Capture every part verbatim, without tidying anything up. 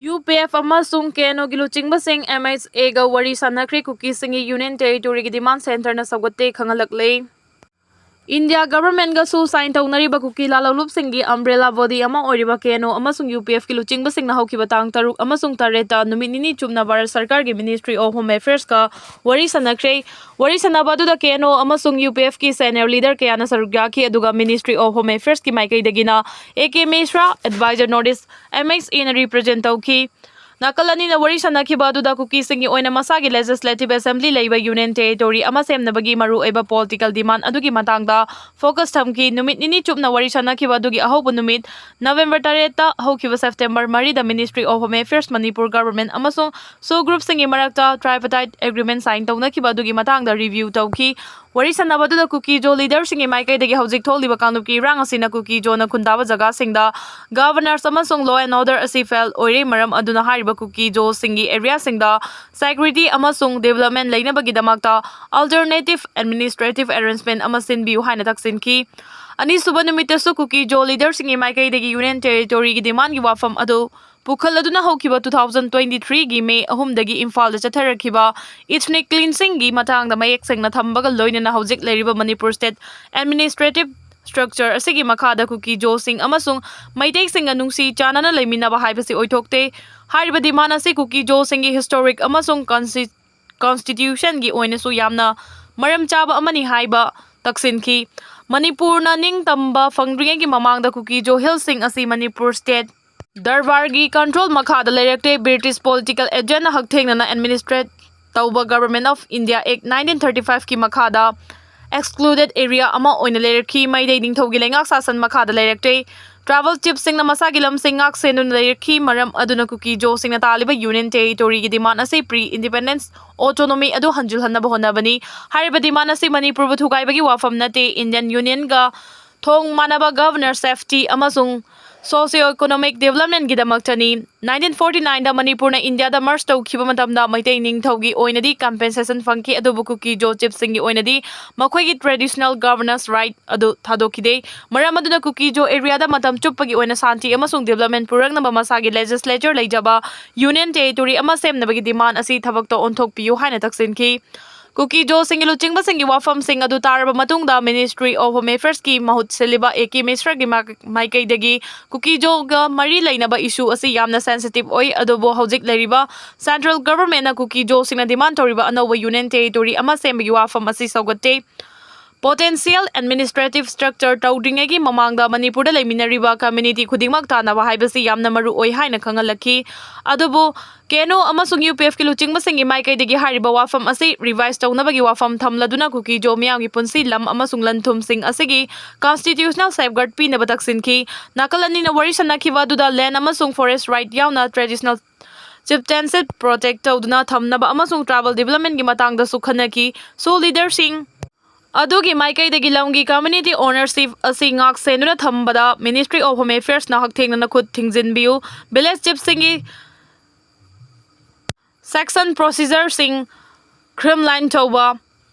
UPF ꯑꯃꯁꯨꯡ KNOꯒꯤ ꯂꯨꯆꯤꯡꯕꯁꯤꯡ MHAꯒ ꯋꯥꯔꯤ ꯁꯥꯟꯅꯈ꯭ꯔꯦ꯫ ꯀꯨꯀꯤꯁꯤꯡꯒꯤ Union Territoryꯒꯤ demand centreꯅ ꯁꯧꯒꯠꯇꯦ ꯈꯪꯍꯜꯂꯛꯂꯦ꯫ India governmentꯒꯁꯨ sign ꯇꯧꯅꯔꯤꯕ ꯀꯨꯀꯤ ꯂꯥꯂꯣꯡꯂꯨꯞꯁꯤꯡꯒꯤ umbrella body ꯑꯃ ꯑꯣꯏꯔꯤꯕ KNO ꯑꯃꯁꯨꯡ UPFꯀꯤ ꯂꯨꯆꯤꯡꯕꯁꯤꯡꯅ ꯍꯧꯈꯤꯕ ꯇꯥꯡ ꯇꯔꯨꯛ ꯑꯃꯁꯨꯡ ꯇꯔꯦꯠꯇ ꯅꯨꯃꯤꯠ ꯅꯤꯅꯤ ꯆꯨꯞꯅ ꯚꯥꯔꯠ ꯁꯔꯀꯥꯔꯒꯤ Ministry of Home Affairsꯀ ꯋꯥꯔꯤ ꯁꯥꯟꯅꯈ꯭ꯔꯦ꯫ ꯋꯥꯔꯤ ꯁꯥꯟꯅꯕ ꯑꯗꯨꯗ KNO ꯑꯃꯁꯨꯡ UPFꯀꯤ senior leader ꯀꯌꯥꯅ ꯁꯔꯨꯛ ꯌꯥꯈꯤ, ꯑꯗꯨꯒ Ministry of Home Affairsꯀꯤ ꯃꯥꯏꯀꯩꯗꯒꯤꯅ A K Mishra, advisor North East MHAꯅ represent ꯇꯧꯈꯤ꯫ ꯅꯥꯀꯜ ꯑꯅꯤꯅ ꯋꯥꯔꯤ ꯁꯥꯟꯅꯈꯤꯕ ꯑꯗꯨꯗ ꯀꯨꯀꯤꯁꯤꯡꯒꯤ ꯑꯣꯏꯅ ꯃꯁꯥꯒꯤ Legislative Assembly ꯂꯩꯕ Union Territory ꯑꯃ ꯁꯦꯝꯅꯕꯒꯤ ꯃꯔꯨꯑꯣꯏꯕ political demand ꯑꯗꯨꯒꯤ ꯃꯇꯥꯡꯗ focus ꯊꯝꯈꯤ꯫ ꯅꯨꯃꯤꯠ ꯅꯤꯅꯤ ꯆꯨꯞꯅ ꯋꯥꯔꯤ ꯁꯥꯟꯅꯈꯤꯕ ꯑꯗꯨꯒꯤ ꯑꯍꯧꯕ ꯅꯨꯃꯤꯠ November ꯇꯔꯦꯠꯇ ꯍꯧꯈꯤꯕ September ꯃꯔꯤꯗ Ministry of Home Affairs, Manipur government ꯑꯃꯁꯨꯡ SoO groupꯁꯤꯡꯒꯤ ꯃꯔꯛꯇ tripartite agreement sign ꯇꯧꯅꯈꯤꯕ ꯑꯗꯨꯒꯤ ꯃꯇꯥꯡꯗ review ꯇꯧꯈꯤ꯫ ꯋꯥꯔꯤ ꯁꯥꯟꯅꯕꯗꯨꯗ ꯀꯨꯀꯤ ꯖꯣ leaderꯁꯤꯡꯒꯤ ꯃꯥꯏꯀꯩꯗꯒꯤ ꯍꯧꯖꯤꯛ ꯊꯣꯛꯂꯤꯕ ꯀꯥꯡꯂꯨꯞꯀꯤ ꯏꯔꯥꯡ ꯑꯁꯤꯅ ꯀꯨꯀꯤ ꯖꯣꯅ ꯈꯨꯟꯗꯥꯕ ꯖꯒꯥꯁꯤꯡꯗ governance ꯑꯃꯁꯨꯡ law and order ꯑꯁꯤ fail ꯑꯣꯏꯔꯦ, ꯃꯔꯝ ꯑꯗꯨꯅ ꯍꯥꯏꯔꯤꯕ ꯀꯨꯀꯤ ꯖꯣꯁꯤꯡꯒꯤ areaꯁꯤꯡꯗ security ꯑꯃꯁꯨꯡ development ꯂꯩꯅꯕꯒꯤꯗꯃꯛꯇ alternative administrative arrangement ꯑꯃ ꯁꯤꯟꯕꯤꯌꯨ ꯍꯥꯏꯅ ꯇꯛꯁꯤꯟꯈꯤ꯫ ꯑꯅꯤꯁꯨꯕ ꯅꯨꯃꯤꯠꯇꯁꯨ ꯀꯨꯀꯤ ꯖꯣ leaderꯁꯤꯡꯒꯤ ꯃꯥꯏꯀꯩꯗꯒꯤ Union Territoryꯒꯤ demandꯒꯤ ꯋꯥꯐꯝ ꯑꯗꯨ ꯄꯨꯈꯠꯂꯗꯨꯅ ꯍꯧꯈꯤꯕ two thousand twenty threeꯒꯤ May ꯑꯍꯨꯝꯗꯒꯤ ꯏꯝꯐꯥꯜꯗ ꯆꯠꯊꯔꯛꯈꯤꯕ ethnic cleansingꯒꯤ ꯃꯇꯥꯡꯗ ꯃꯌꯦꯛ ꯁꯦꯡꯅ ꯊꯝꯕꯒ ꯂꯣꯏꯅꯅ ꯍꯧꯖꯤꯛ ꯂꯩꯔꯤꯕ ꯃꯅꯤꯄꯨꯔ state administrative structure ꯑꯁꯤꯒꯤ ꯃꯈꯥꯗ ꯀꯨꯀꯤ ꯖꯣꯁꯤꯡ ꯑꯃꯁꯨꯡ ꯃꯩꯇꯩꯁꯤꯡꯒ ꯅꯨꯡꯁꯤ ꯆꯥꯟꯅꯅ ꯂꯩꯃꯤꯟꯅꯕ ꯍꯥꯏꯕꯁꯤ ꯑꯣꯏꯊꯣꯛꯇꯦ꯫ ꯍꯥꯏꯔꯤꯕ demand ꯑꯁꯤ ꯀꯨꯀꯤ ꯖꯣꯁꯤꯡꯒꯤ historic ꯑꯃꯁꯨꯡ consti-, constitutionꯒꯤ ꯑꯣꯏꯅꯁꯨ ꯌꯥꯝꯅ ꯃꯔꯝ ꯆꯥꯕ ꯑꯃꯅꯤ ꯍꯥꯏꯕ ꯇꯛꯁꯤꯟꯈꯤ꯫ ꯃꯅꯤꯄꯨꯔꯅ ꯅꯤꯡꯇꯝꯕ ꯐꯪꯗ꯭ꯔꯤꯉꯩꯒꯤ ꯃꯃꯥꯡꯗ ꯀꯨꯀꯤ ꯖꯣ hillꯁꯤꯡ ꯑꯁꯤ ꯃꯅꯤꯄꯨꯔ state ꯗꯔꯕꯥꯔꯒꯤ control ꯃꯈꯥꯗ ꯂꯩꯔꯛꯇꯦ꯫ British political agentꯅ ꯍꯛꯊꯦꯡꯅꯅ administrate ꯇꯧꯕ Government of India Act nineteen thirty fiveꯀꯤ ꯃꯈꯥꯗ excluded area ꯑꯃ ꯑꯣꯏꯅ ꯂꯩꯔꯛꯈꯤ꯫ ꯃꯩꯇꯩ ꯅꯤꯡꯊꯧꯒꯤ ꯂꯩꯉꯥꯛ ꯁꯥꯁꯟ ꯃꯈꯥꯗ ꯂꯩꯔꯛꯇꯦ꯫ Tribal chiefꯁꯤꯡꯅ ꯃꯁꯥꯒꯤ ꯂꯝꯁꯤꯡ ꯉꯥꯛ ꯁꯦꯟꯗꯨꯅ ꯂꯩꯔꯛꯈꯤ꯫ ꯃꯔꯝ ꯑꯗꯨꯅ ꯀꯨꯀꯤ ꯖꯣꯁꯤꯡꯅ ꯇꯥꯜꯂꯤꯕ Union Territoryꯒꯤ demand ꯑꯁꯤ pre-independence autonomy ꯑꯗꯨ ꯍꯟꯖꯤꯜꯍꯟꯅꯕ ꯍꯣꯠꯅꯕꯅꯤ꯫ ꯍꯥꯏꯔꯤꯕ demand ꯑꯁꯤ ꯃꯅꯤꯄꯨꯔꯕꯨ ꯊꯨꯒꯥꯏꯕꯒꯤ ꯋꯥꯐꯝ ꯅꯠꯇꯦ꯫ Indian Unionꯒ ꯊꯣꯡ ꯃꯥꯟꯅꯕ governance, safety ꯑꯃꯁꯨꯡ Socio-economic developmentꯒꯤꯗꯃꯛꯇꯅꯤ꯫ Nineteen forty nineꯗ ꯃꯅꯤꯄꯨꯔꯅ ꯏꯟꯗꯤꯌꯥꯗ merge ꯇꯧꯈꯤꯕ ꯃꯇꯝꯗ ꯃꯩꯇꯩ ꯅꯤꯡꯊꯧꯒꯤ ꯑꯣꯏꯅꯗꯤ compensation ꯐꯪꯈꯤ, ꯑꯗꯨꯕꯨ ꯀꯨꯀꯤ ꯖꯣ chiefꯁꯤꯡꯒꯤ ꯑꯣꯏꯅꯗꯤ ꯃꯈꯣꯏꯒꯤ traditional governance right ꯑꯗꯨ ꯊꯥꯗꯣꯛꯈꯤꯗꯦ꯫ ꯃꯔꯝ ꯑꯗꯨꯅ ꯀꯨꯀꯤ ꯖꯣ areaꯗ ꯃꯇꯝ ꯆꯨꯞꯄꯒꯤ ꯑꯣꯏꯅ ꯁꯥꯟꯇꯤ ꯑꯃꯁꯨꯡ development ꯄꯨꯔꯛꯅꯕ ꯃꯁꯥꯒꯤ legislature ꯂꯩꯖꯕ union territory ꯑꯃ ꯁꯦꯝꯅꯕꯒꯤ demand ꯑꯁꯤ ꯊꯕꯛꯇ ꯑꯣꯟꯊꯣꯛꯄꯤꯌꯨ ꯍꯥꯏꯅ ꯇꯛꯁꯤꯟꯈꯤ꯫ ꯀꯨꯀꯤ ꯖꯣꯁꯤꯡꯒꯤ ꯂꯨꯆꯤꯡꯕꯁꯤꯡꯒꯤ ꯋꯥꯐꯝꯁꯤꯡ ꯑꯗꯨ ꯇꯥꯔꯕ ꯃꯇꯨꯡꯗ Ministry of Home Affairsꯀꯤ ꯃꯍꯨꯠ ꯁꯤꯜꯂꯤꯕ ꯑꯦ ꯀꯦ ꯃꯤꯁ꯭ꯔꯒꯤ ꯃꯥ-, ꯃꯥꯏꯀꯩꯗꯒꯤ ꯀꯨꯀꯤ ꯖꯣꯒ ꯃꯔꯤ ꯂꯩꯅꯕ issue ꯑꯁꯤ ꯌꯥꯝꯅ sensitive ꯑꯣꯏ, ꯑꯗꯨꯕꯨ ꯍꯧꯖꯤꯛ ꯂꯩꯔꯤꯕ central governmentꯅ ꯀꯨꯀꯤ ꯖꯣꯁꯤꯡꯅ demand ꯇꯧꯔꯤꯕ ꯑꯅꯧꯕ union territory ꯑꯃ ꯁꯦꯝꯕꯒꯤ ꯋꯥꯐꯝ ꯑꯁꯤ ꯁꯧꯒꯠꯇꯦ꯫ Potential administrative structure ꯇꯧꯗ꯭ꯔꯤꯉꯩꯒꯤ ꯃꯃꯥꯡꯗ ꯃꯅꯤꯄꯨꯔꯗ ꯂꯩꯃꯤꯟꯅꯔꯤꯕ community ꯈꯨꯗꯤꯡꯃꯛ ꯇꯥꯟꯅꯕ ꯍꯥꯏꯕꯁꯤ ꯌꯥꯝꯅ ꯃꯔꯨ ꯑꯣꯏ ꯍꯥꯏꯅ ꯈꯪꯍꯜꯂꯛꯈꯤ꯫ ꯑꯗꯨꯕꯨ ꯀꯦ ꯑꯦꯟ ꯑꯣ ꯑꯃꯁꯨꯡ ꯌꯨ ꯄꯤ ꯑꯦꯐꯀꯤ ꯂꯨꯆꯤꯡꯕꯁꯤꯡꯒꯤ ꯃꯥꯏꯀꯩꯗꯒꯤ ꯍꯥꯏꯔꯤꯕ ꯋꯥꯐꯝ ꯑꯁꯤ revise ꯇꯧꯅꯕꯒꯤ ꯋꯥꯐꯝ ꯊꯝꯂꯗꯨꯅ ꯀꯨꯀꯤ ꯖꯣ ꯃꯤꯌꯥꯝꯒꯤ ꯄꯨꯟꯁꯤ, ꯂꯝ ꯑꯃꯁꯨꯡ ꯂꯟ-ꯊꯨꯝꯁꯤꯡ ꯑꯁꯤꯒꯤ constitutional safeguard ꯄꯤꯅꯕ ꯇꯛꯁꯤꯟꯈꯤ꯫ ꯅꯥꯀꯜ ꯑꯅꯤꯅ ꯋꯥꯔꯤ ꯁꯥꯅꯈꯤꯕ ꯑꯗꯨꯗ land ꯑꯃꯁꯨꯡ forest right ꯌꯥꯎꯅ traditional chieftainship protect ꯇꯧꯗꯨꯅ ꯊꯝꯅꯕ ꯑꯃꯁꯨꯡ tribal developmentꯀꯤ ꯃꯇꯥꯡꯗꯁꯨ ꯈꯟꯅꯈꯤ꯫ ꯁꯣ ꯂꯤꯗꯔꯁꯤꯡ ꯑꯗꯨꯒꯤ ꯃꯥꯏꯀꯩꯗꯒꯤ ꯂꯝꯒꯤ community ownership ꯑꯁꯤ ꯉꯥꯛ ꯁꯦꯟꯗꯨꯅ ꯊꯝꯕꯗ Ministry of Home Affairsꯅ ꯍꯛꯊꯦꯡꯅꯅ ꯈꯨꯠ ꯊꯤꯡꯖꯤꯟꯕꯤꯌꯨ꯫ Village chiefꯁꯤꯡꯒꯤ succession procedureꯁꯤꯡ streamline ꯇꯧꯕ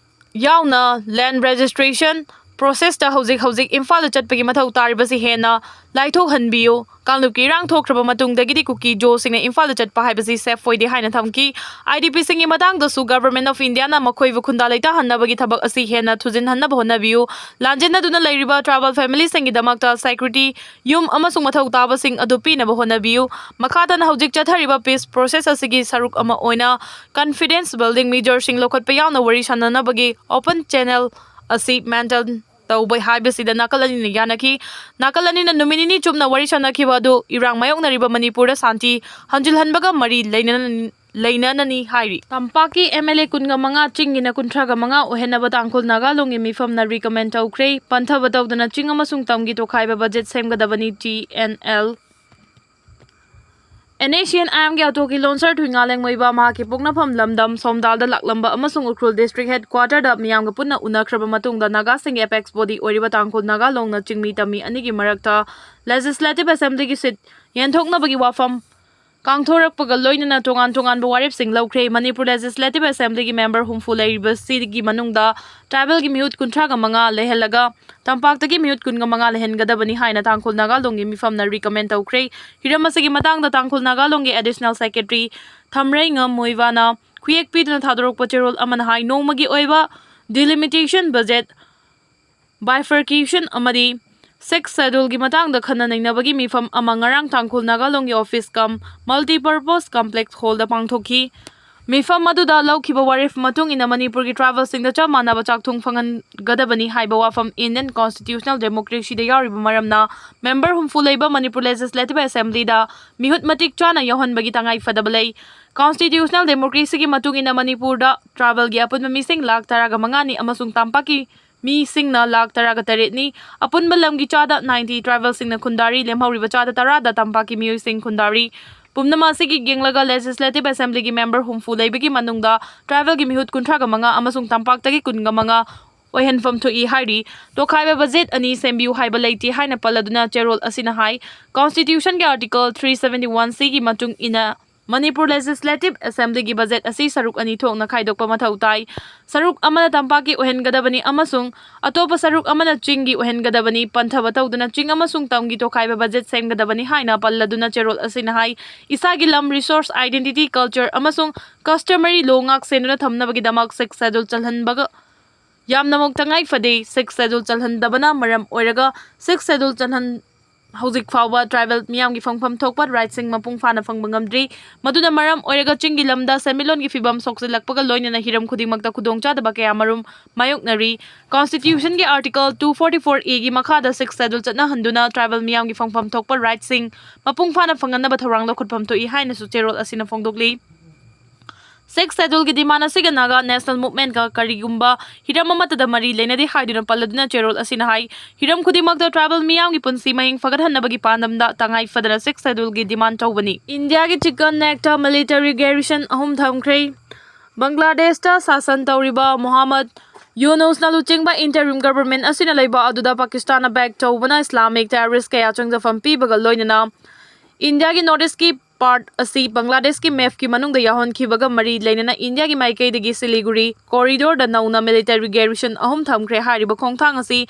ꯌꯥꯎꯅ land registration processꯇ ꯍꯧꯖꯤꯛ ꯍꯧꯖꯤꯛ ꯏꯝꯐꯥꯜꯗ ꯆꯠꯄꯒꯤ ꯃꯊꯧ ꯇꯥꯔꯤꯕꯁꯤ ꯍꯦꯟꯅ ꯂꯥꯏꯊꯣꯛꯍꯟꯕꯤꯌꯨ꯫ ꯀꯥꯡꯂꯨꯞꯀꯤ ꯏꯔꯥꯡ ꯊꯣꯛꯈ꯭ꯔꯕ ꯃꯇꯨꯡꯗꯒꯤꯗꯤ ꯀꯨꯀꯤ ꯖꯣꯁꯤꯡꯅ ꯏꯝꯐꯥꯜꯗ ꯆꯠꯄ ꯍꯥꯏꯕꯁꯤ safe ꯑꯣꯏꯗꯦ ꯍꯥꯏꯅ ꯊꯝꯈꯤ꯫ ꯑꯥꯏ ꯗꯤ ꯄꯤꯁꯤꯡꯒꯤ ꯃꯇꯥꯡꯗꯁꯨ Government of Indiaꯅ ꯃꯈꯣꯏꯕꯨ ꯈꯨꯟꯗꯥ ꯂꯩꯇꯥꯍꯟꯅꯕꯒꯤ ꯊꯕꯛ ꯑꯁꯤ ꯍꯦꯟꯅ ꯊꯨꯖꯤꯟꯍꯟꯅꯕ ꯍꯣꯠꯅꯕꯤꯌꯨ꯫ ꯂꯥꯟꯖꯦꯟꯅꯗꯨꯅ ꯂꯩꯔꯤꯕ tribal familyꯁꯤꯡꯒꯤꯗꯃꯛꯇ security, ꯌꯨꯝ ꯑꯃꯁꯨꯡ ꯃꯊꯧ ꯇꯥꯕꯁꯤꯡ ꯑꯗꯨ ꯄꯤꯅꯕ ꯍꯣꯠꯅꯕꯤꯌꯨ꯫ ꯃꯈꯥ ꯇꯥꯅ ꯍꯧꯖꯤꯛ ꯆꯠꯊꯔꯤꯕ peace process ꯑꯁꯤꯒꯤ ꯁꯔꯨꯛ ꯑꯃ ꯑꯣꯏꯅ confidence building measureꯁꯤꯡ ꯂꯧꯈꯠꯄ ꯌꯥꯎꯅ ꯋꯥꯔꯤ ꯁꯥꯅꯅꯕꯒꯤ open channel ꯑꯁꯤ maintain ꯇꯧꯕ ꯍꯥꯏꯕꯁꯤꯗ ꯅꯥꯀꯜ ꯑꯅꯤꯅ ꯌꯥꯅꯈꯤ꯫ ꯅꯥꯀꯜ ꯑꯅꯤꯅ ꯅꯨꯃꯤꯠ ꯅꯤꯅꯤ ꯆꯨꯞꯅ ꯋꯥꯔꯤ ꯁꯥꯅꯈꯤꯕ ꯑꯗꯨ ꯏꯔꯥꯡ ꯃꯥꯌꯣꯛꯅꯔꯤꯕ ꯃꯅꯤꯄꯨꯔꯗ ꯁꯥꯟꯇꯤ ꯍꯟꯖꯤꯜꯍꯟꯕꯒꯤ ꯃꯔꯤ ꯂꯩꯅꯅ-, ꯂꯩꯅꯅꯅꯤ ꯍꯥꯏꯔꯤ꯫ ꯇꯝꯄꯥꯛꯀꯤ ꯑꯦꯝ ꯑꯦꯜ ꯑꯦ ꯀꯨꯟꯒ ꯃꯉꯥ, ꯆꯤꯡꯒꯤꯅ ꯀꯨꯟꯊ꯭ꯔꯥꯒ ꯃꯉꯥ ꯑꯣꯏꯍꯟꯅꯕ ꯇꯥꯡꯈꯨꯜ ꯅꯥꯒꯥꯂꯣꯡꯒꯤ ꯃꯤꯐꯝꯅ recommend ꯇꯧꯈ꯭ꯔꯦ꯫ ꯄꯟꯊꯕ ꯇꯧꯗꯅ ꯆꯤꯡ ꯑꯃꯁꯨꯡ ꯇꯝꯒꯤ ꯇꯣꯈꯥꯏꯕ budget ꯁꯦꯝꯒꯗꯕꯅꯤ, ꯇꯤ ꯑꯦꯟ ꯑꯦꯜ꯫ NSCN-IMꯒꯤ ꯑꯇꯣꯀꯤ ꯂꯣꯟꯁꯔ ꯊꯨꯏꯉꯥꯂꯦꯡ ꯃꯣꯏꯕꯥ ꯃꯍꯥꯛꯀꯤ ꯄꯣꯛꯅꯐꯝ ꯂꯝꯗꯝ ꯁꯣꯝꯗꯥꯜꯗ ꯂꯥꯛꯂꯝꯕ ꯑꯃꯁꯨꯡ ꯎꯈ꯭ꯔꯨꯜ district headquarterꯗ ꯃꯤꯌꯥꯝꯒ ꯄꯨꯟꯅ ꯎꯅꯈ꯭ꯔꯕ ꯃꯇꯨꯡꯗ ꯅꯥꯒꯥꯁꯤꯡꯒꯤ apex body ꯑꯣꯏꯔꯤꯕ ꯇꯥꯡꯈꯨꯜ ꯅꯥꯒꯥ ꯂꯣꯡꯅ ꯆꯤꯡꯃꯤ ꯇꯝꯃꯤ ꯑꯅꯤꯒꯤ ꯃꯔꯛꯇ Legislative Assemblyꯒꯤ seat ꯌꯦꯟꯊꯣꯛꯅꯕꯒꯤ ꯋꯥꯐꯝ ꯀꯥꯡꯊꯣꯔꯛꯄꯒ ꯂꯣꯏꯅꯅ ꯇꯣꯉꯥꯟ ꯇꯣꯉꯥꯟꯕ ꯋꯥꯔꯦꯞꯁꯤꯡ ꯂꯧꯈ꯭ꯔꯦ꯫ ꯃꯅꯤꯄꯨꯔ Legislative Assemblyꯒꯤ member ꯍꯨꯝꯐꯨ ꯂꯩꯔꯤꯕꯁꯤꯒꯤ ꯃꯅꯨꯡꯗ tribalꯒꯤ ꯃꯤꯍꯨꯠ ꯀꯨꯟꯊ꯭ꯔꯥꯒ ꯃꯉꯥ ꯂꯩꯍꯜꯂꯒ ꯇꯝꯄꯥꯛꯇꯒꯤ ꯃꯤꯍꯨꯠ ꯀꯨꯟꯒ ꯃꯉꯥ ꯂꯩꯍꯟꯒꯗꯕꯅꯤ ꯍꯥꯏꯅ ꯇꯥꯡꯈꯨꯜ ꯅꯥꯒꯥ ꯂꯣꯡꯒꯤ ꯃꯤꯐꯝꯅ recommend ꯇꯧꯈ꯭ꯔꯦ꯫ ꯍꯤꯔꯝ ꯑꯁꯤꯒꯤ ꯃꯇꯥꯡꯗ ꯇꯥꯡꯈꯨꯜ ꯅꯥꯒꯥ ꯂꯣꯡꯒꯤ Additional Secretary ꯊꯝꯔꯩꯉꯝ ꯃꯣꯏꯕꯥꯅ ꯈꯨꯌꯦꯛ ꯄꯤꯗꯨꯅ ꯊꯥꯗꯣꯔꯛꯄ ꯆꯦꯔꯣꯜ ꯑꯃꯅ ꯍꯥꯏ, ꯅꯣꯡꯃꯒꯤ ꯑꯣꯏꯕ delimitation, budget bifurcation ꯑꯃꯗꯤ Sixth Scheduleꯒꯤ ꯃꯇꯥꯡꯗ ꯈꯟꯅ ꯅꯩꯅꯕꯒꯤ ꯃꯤꯐꯝ ꯑꯃ ꯉꯔꯥꯡ ꯇꯥꯡꯈꯨꯜ Naga ꯂꯣꯡꯒꯤ office cum multipurpose complex hallꯗ ꯄꯥꯡꯊꯣꯛꯈꯤ꯫ ꯃꯤꯐꯝ ꯑꯗꯨꯗ ꯂꯧꯈꯤꯕ ꯋꯥꯔꯦꯞ ꯃꯇꯨꯡ ꯏꯟꯅ ꯃꯅꯤꯄꯨꯔꯒꯤ tribalꯁꯤꯡꯗ ꯆꯞ ꯃꯥꯟꯅꯕ ꯆꯥꯛꯊꯨꯡ ꯐꯪꯍꯟꯒꯗꯕꯅꯤ ꯍꯥꯏꯕ ꯋꯥꯐꯝ Indian Constitutionalꯗ democracyꯗ ꯌꯥꯎꯔꯤꯕ ꯃꯔꯝꯅ member ꯍꯨꯝꯐꯨ ꯂꯩꯕ ꯃꯅꯤꯄꯨꯔ Legislative Assemblyꯗ ꯃꯤꯍꯨꯠ ꯃꯇꯤꯛ ꯆꯥꯅ ꯌꯥꯎꯍꯟꯕꯒꯤ ꯇꯉꯥꯏ ꯐꯗꯕ ꯂꯩ꯫ Constitutional democracyꯒꯤ ꯃꯇꯨꯡ ꯏꯟꯅ ꯃꯅꯤꯄꯨꯔꯗ tribalꯒꯤ ꯑꯄꯨꯟꯕ ꯃꯤꯁꯤꯡ ꯂꯥꯈ ꯇꯔꯥꯒ ꯃꯉꯥꯅꯤ ꯑꯃꯁꯨꯡ ꯇꯝꯄꯥꯛꯀꯤ ꯃꯤꯁꯤꯡꯅ ꯂꯥꯈ ꯇꯔꯥꯒ ꯇꯔꯦꯠꯅꯤ꯫ ꯑꯄꯨꯟꯕ ꯂꯝꯒꯤ ꯆꯥꯗ ninety tribalꯁꯤꯡꯅ ꯈꯨꯟꯗꯥꯔꯤ, ꯂꯦꯝꯍꯧꯔꯤꯕ ꯆꯥꯗ ꯇꯔꯥꯗ ꯇꯝꯄꯥꯛꯀꯤ ꯃꯤꯑꯣꯏꯁꯤꯡ ꯈꯨꯟꯗꯥꯔꯤ꯫ ꯄꯨꯝꯅꯃꯛ ꯑꯁꯤꯒꯤ ꯌꯦꯡꯂꯒ Legislative Assemblyꯒꯤ member ꯍꯨꯝꯐꯨ ꯂꯩꯕꯒꯤ ꯃꯅꯨꯡꯗ tribalꯒꯤ ꯃꯤꯍꯨꯠ ꯀꯨꯟꯊ꯭ꯔꯥꯒ ꯃꯉꯥ ꯑꯃꯁꯨꯡ ꯇꯝꯄꯥꯛꯇꯒꯤ ꯀꯨꯟꯒ ꯃꯉꯥ ꯑꯣꯏꯍꯟꯐꯝ ꯊꯣꯛꯏ ꯍꯥꯏꯔꯤ꯫ ꯇꯣꯈꯥꯏꯕ budget ꯑꯅꯤ ꯁꯦꯝꯕꯤꯌꯨ ꯍꯥꯏꯕ ꯂꯩꯇꯦ ꯍꯥꯏꯅ ꯄꯜꯂꯗꯨꯅ ꯆꯦꯔꯣꯜ ꯑꯁꯤꯅ ꯍꯥꯏ, Constitutionꯒꯤ Article three seventy one Cꯒꯤ ꯃꯇꯨꯡ ꯏꯟꯅ ꯃꯅꯤꯄꯨꯔ Legislative Assemblyꯒꯤ budget ꯑꯁꯤ ꯁꯔꯨꯛ ꯑꯅꯤ ꯊꯣꯛꯅ ꯈꯥꯏꯗꯣꯛꯄ ꯃꯊꯧ ꯇꯥꯏ꯫ ꯁꯔꯨꯛ ꯑꯃꯅ ꯇꯝꯄꯥꯛꯀꯤ ꯑꯣꯏꯍꯟꯒꯗꯕꯅꯤ ꯑꯃꯁꯨꯡ ꯑꯇꯣꯞꯄ ꯁꯔꯨꯛ ꯑꯃꯅ ꯆꯤꯡꯒꯤ ꯑꯣꯏꯍꯟꯒꯗꯕꯅꯤ꯫ ꯄꯟꯊꯕ ꯇꯧꯗꯨꯅ ꯆꯤꯡ ꯑꯃꯁꯨꯡ ꯇꯝꯒꯤ ꯇꯣꯈꯥꯏꯕ budget ꯁꯦꯝꯒꯗꯕꯅꯤ ꯍꯥꯏꯅ ꯄꯜꯂꯗꯨꯅ ꯆꯦꯔꯣꯜ ꯑꯁꯤꯅ ꯍꯥꯏ, ꯏꯁꯥꯒꯤ ꯂꯝ, resource, identity, culture ꯑꯃꯁꯨꯡ customary law ꯉꯥꯛ ꯁꯦꯟꯗꯨꯅ ꯊꯝꯅꯕꯒꯤꯗꯃꯛ Sixth Schedule ꯆꯜꯍꯟꯕꯒ ꯌꯥꯝꯅꯃꯛ ꯇꯉꯥꯏ ꯐꯗꯦ꯫ Sixth Schedule ꯆꯜꯍꯟꯗꯕꯅ ꯃꯔꯝ ꯑꯣꯏꯔꯒ Sixth Schedule ꯆꯜꯍꯟ ꯍꯧꯖꯤꯛ ꯐꯥꯎꯕ tribal ꯃꯤꯌꯥꯝꯒꯤ ꯐꯪꯐꯝ ꯊꯣꯛꯄ rightꯁꯤꯡ ꯃꯄꯨꯡ ꯐꯥꯅ ꯐꯪꯕ ꯉꯝꯗ꯭ꯔꯤ꯫ ꯃꯗꯨꯅ ꯃꯔꯝ ꯑꯣꯏꯔꯒ ꯆꯤꯡꯒꯤ ꯂꯝꯗ ꯁꯦꯟꯃꯤꯠꯂꯣꯟꯒꯤ ꯐꯤꯕꯝ ꯁꯣꯛꯆꯤꯜꯂꯛꯄꯒ ꯂꯣꯏꯅꯅ ꯍꯤꯔꯝ ꯈꯨꯗꯤꯡꯃꯛꯇ ꯈꯨꯗꯣꯡꯆꯥꯗꯕ ꯀꯌꯥ ꯃꯔꯨꯝ ꯃꯥꯌꯣꯛꯅꯔꯤ꯫ Constitutionꯒꯤ Article two forty-four Aꯒꯤ ꯃꯈꯥꯗ Sixth Schedule ꯆꯠꯅꯍꯟꯗꯨꯅ tribal ꯃꯤꯌꯥꯝꯒꯤ ꯐꯪꯐꯝ ꯊꯣꯛꯄ rightꯁꯤꯡ ꯃꯄꯨꯡ ꯐꯥꯅ ꯐꯪꯍꯟꯅꯕ ꯊꯧꯔꯥꯡ ꯂꯧꯈꯠꯐꯝ ꯊꯣꯛꯏ ꯍꯥꯏꯅꯁꯨ ꯆꯦꯔꯣꯜ ꯑꯁꯤꯅ ꯐꯣꯡꯗꯣꯛꯂꯤ꯫ Sixth Scheduleꯒꯤ demand ꯑꯁꯤꯒ Naga National Movementꯀ ꯀꯔꯤꯒꯨꯝꯕ ꯍꯤꯔꯝ ꯑꯃꯠꯇꯗ ꯃꯔꯤ ꯂꯩꯅꯗꯦ ꯍꯥꯏꯗꯨꯅ ꯄꯜꯂꯗꯨꯅ ꯆꯦꯔꯣꯜ ꯑꯁꯤꯅ ꯍꯥꯏ, ꯍꯤꯔꯝ ꯈꯨꯗꯤꯡꯃꯛꯇ tribal ꯃꯤꯌꯥꯝꯒꯤ ꯄꯨꯟꯁꯤ ꯃꯍꯤꯡ ꯐꯒꯠꯍꯟꯅꯕꯒꯤ ꯄꯥꯟꯗꯝꯗ ꯇꯉꯥꯏ ꯐꯗꯅ Sixth Scheduleꯒꯤ demand ꯇꯧꯕꯅꯤ꯫ ꯏꯟꯗꯤꯌꯥꯒꯤ Chicken Neckꯇ military garrison ꯑꯍꯨꯝ ꯊꯝꯈ꯭ꯔꯦ꯫ ꯕꯪꯒ꯭ꯂꯥꯗꯦꯁꯇ ꯁꯥꯁꯟ ꯇꯧꯔꯤꯕ ꯃꯣꯍꯥꯃꯗ ꯌꯨꯅꯨꯁꯅ ꯂꯨꯆꯤꯡꯕ interim government ꯑꯁꯤꯅ ꯂꯩꯕ ꯑꯗꯨꯗ ꯄꯥꯀꯤꯁꯇꯥꯟꯅ back ꯇꯧꯕꯅ Islamic terrorist ꯀꯌꯥ ꯆꯪꯖꯐꯝ ꯄꯤꯕꯒ ꯂꯣꯏꯅꯅ ꯏꯟꯗꯤꯌꯥꯒꯤ North Eastꯀꯤ part ꯑꯁꯤ ꯕꯪꯒ꯭ꯂꯥꯗꯦꯁꯀꯤ mapꯀꯤ ꯃꯅꯨꯡꯗ ꯌꯥꯎꯍꯟꯈꯤꯕꯒ ꯃꯔꯤ ꯂꯩꯅꯅ ꯏꯟꯗꯤꯌꯥꯒꯤ ꯃꯥꯏꯀꯩꯗꯒꯤ ꯁꯤꯂꯤꯒꯨꯔꯤ corridorꯗ ꯅꯧꯅ military garrison ꯑꯍꯨꯝ ꯊꯝꯈ꯭ꯔꯦ꯫ ꯍꯥꯏꯔꯤꯕ ꯈꯣꯡꯊꯥꯡ ꯑꯁꯤ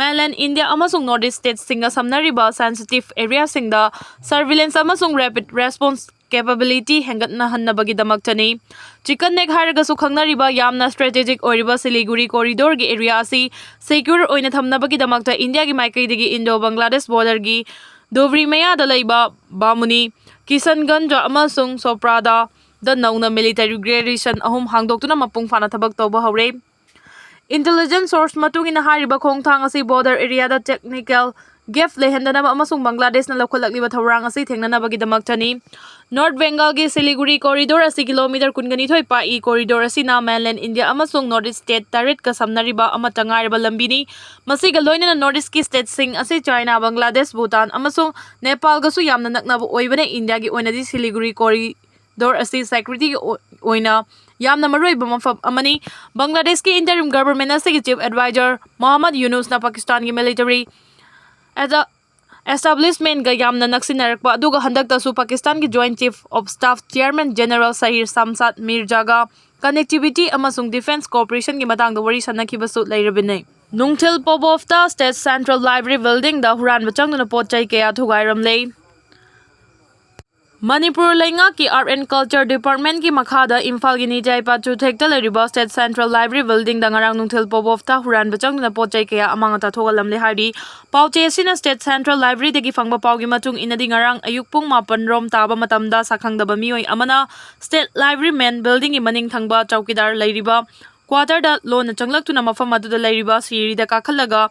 mainland India ꯑꯃꯁꯨꯡ North East stateꯁꯤꯡꯒ ꯁꯝꯅꯔꯤꯕ sensitive areaꯁꯤꯡꯗ surveillance ꯑꯃꯁꯨꯡ rapid response capability ꯍꯦꯟꯒꯠꯍꯟꯅꯕꯒꯤꯗꯃꯛꯇꯅꯤ꯫ Chicken Neck ꯍꯥꯏꯔꯒꯁꯨ ꯈꯪꯅꯔꯤꯕ ꯌꯥꯝꯅ strategic ꯑꯣꯏꯔꯤꯕ ꯁꯤꯂꯤꯒꯨꯔꯤ corridorꯒꯤ area ꯑꯁꯤ secure ꯑꯣꯏꯅ ꯊꯝꯅꯕꯒꯤꯗꯃꯛꯇ ꯏꯟꯗꯤꯌꯥꯒꯤ ꯃꯥꯏꯀꯩꯗꯒꯤ Indo Bangladesh borderꯒꯤ ꯙꯨꯕ꯭ꯔꯤ ꯃꯌꯥꯗ ꯂꯩꯕ ꯕꯥꯃꯨꯅꯤ, ꯀꯤꯁꯟꯒꯟꯖ ꯑꯃꯁꯨꯡ ꯁꯣꯄ꯭ꯔꯥꯗ ꯗ ꯅꯧꯅ military garrison ꯑꯍꯨꯝ ꯍꯥꯡꯗꯣꯛꯇꯨꯅ ꯃꯄꯨꯡ ꯐꯥꯅ ꯊꯕꯛ ꯇꯧꯕ ꯍꯧꯔꯦ꯫ Intelligence source ꯃꯇꯨꯡ ꯏꯟꯅ ꯍꯥꯏꯔꯤꯕ ꯈꯣꯡꯊꯥꯡ ꯑꯁꯤ border areaꯗ technical gap ꯂꯩꯍꯟꯗꯅꯕ ꯑꯃꯁꯨꯡ ꯕꯪꯒ꯭ꯂꯥꯗꯦꯁꯅ ꯂꯧꯈꯠꯂꯛꯂꯤꯕ ꯊꯧꯔꯥꯡ ꯑꯁꯤ ꯊꯦꯡꯅꯅꯕꯒꯤꯗꯃꯛꯇꯅꯤ꯫ North Bengalꯒꯤ ꯁꯤꯂꯤꯒꯨꯔꯤ corridor ꯑꯁꯤ kilometre ꯀꯨꯟꯒ ꯅꯤꯊꯣꯏ ꯄꯥꯛꯏ꯫ Corridor ꯑꯁꯤꯅ mainland India ꯑꯃꯁꯨꯡ North East state ꯇꯔꯦꯠꯀ ꯁꯝꯅꯔꯤꯕ ꯑꯃꯠꯇ ꯉꯥꯏꯔꯕ ꯂꯝꯕꯤꯅꯤ꯫ ꯃꯁꯤꯒ ꯂꯣꯏꯅꯅ North Eastꯀꯤ stateꯁꯤꯡ ꯑꯁꯤ China, Bangladesh, Bhutan ꯑꯃꯁꯨꯡ ꯅꯦꯄꯥꯜꯒꯁꯨ ꯌꯥꯝꯅ ꯅꯛꯅꯕ ꯑꯣꯏꯕꯅ ꯏꯟꯗꯤꯌꯥꯒꯤ ꯑꯣꯏꯅꯗꯤ ꯁꯤꯂꯤꯒꯨꯔꯤ corridor ꯑꯁꯤ securityꯒꯤ ꯑꯣ-, ꯑꯣꯏꯅ ꯌꯥꯝꯅ ꯃꯔꯨꯑꯣꯏꯕ ꯃꯐꯝ ꯑꯃꯅꯤ꯫ ꯕꯪꯒ꯭ꯂꯥꯗꯦꯁꯀꯤ interim government ꯑꯁꯤꯒꯤ chief advisor ꯃꯣꯍꯝꯃꯗ ꯌꯨꯅꯨꯁꯅ ꯄꯥꯀꯤꯁꯇꯥꯟꯒꯤ military ꯑꯦꯖ-, establishmentꯒ ꯌꯥꯝꯅ ꯅꯛꯁꯤꯟꯅꯔꯛꯄ ꯑꯗꯨꯒ ꯍꯟꯗꯛꯇꯁꯨ ꯄꯥꯀꯤꯁꯇꯥꯟꯒꯤ Joint Chief of Staff Chairman General ꯁꯍꯤꯔ ꯁꯥꯝꯁꯥꯗ ꯃꯤꯔꯖꯥꯒ connectivity ꯑꯃꯁꯨꯡ defence cooperationꯒꯤ ꯃꯇꯥꯡꯗ ꯋꯥꯔꯤ ꯁꯥꯟꯅꯈꯤꯕꯁꯨ ꯂꯩꯔꯕꯅꯤ꯫ ꯅꯨꯡꯊꯤꯜ ꯄꯣꯕꯣꯐꯇ State Central Library buildingꯗ ꯍꯨꯔꯥꯟꯕ ꯆꯪꯗꯨꯅ ꯄꯣꯠ ꯆꯩ ꯀꯌꯥ ꯊꯨꯒꯥꯏꯔꯝꯂꯦ꯫ ꯃꯅꯤꯄꯨꯔ ꯂꯩꯉꯥꯛꯀꯤ Art and Culture Departmentꯀꯤ ꯃꯈꯥꯗ ꯏꯝꯐꯥꯜꯒꯤ ꯅꯤꯇꯥꯏ ꯄꯥꯆꯨꯊꯦꯛꯇ ꯂꯩꯔꯤꯕ State Central Library buildingꯗ ꯉꯔꯥꯡ ꯅꯨꯡꯊꯤꯜ ꯄꯣꯕꯣꯐꯇ ꯍꯨꯔꯥꯟꯕ ꯆꯪꯗꯨꯅ ꯄꯣꯠ ꯆꯩ ꯀꯌꯥ ꯑꯃꯥꯡ ꯑꯇꯥ ꯊꯣꯛꯍꯜꯂꯝꯂꯦ ꯍꯥꯏꯔꯤ꯫ ꯄꯥꯎꯆꯦ ꯑꯁꯤꯅ State Central Libraryꯗꯒꯤ ꯐꯪꯕ ꯄꯥꯎꯒꯤ ꯃꯇꯨꯡ ꯏꯟꯅꯗꯤ, ꯉꯔꯥꯡ ꯑꯌꯨꯛ ꯄꯨꯡ ꯃꯥꯄꯟ ꯔꯣꯝ ꯇꯥꯕ ꯃꯇꯝꯗ ꯁꯛꯈꯪꯗꯕ ꯃꯤꯑꯣꯏ ꯑꯃꯅ State Library Main Buildingꯒꯤ ꯃꯅꯤꯡ ꯊꯪꯕ ꯆꯧꯀꯤꯗꯥꯔ ꯂꯩꯔꯤꯕ quarterꯗ ꯂꯣꯟꯅ ꯆꯪꯂꯛꯇꯨꯅ ꯃꯐꯝ ꯑꯗꯨꯗ ꯂꯩꯔꯤꯕ ꯁꯤꯔꯤꯗ ꯀꯥꯈꯠꯂꯒ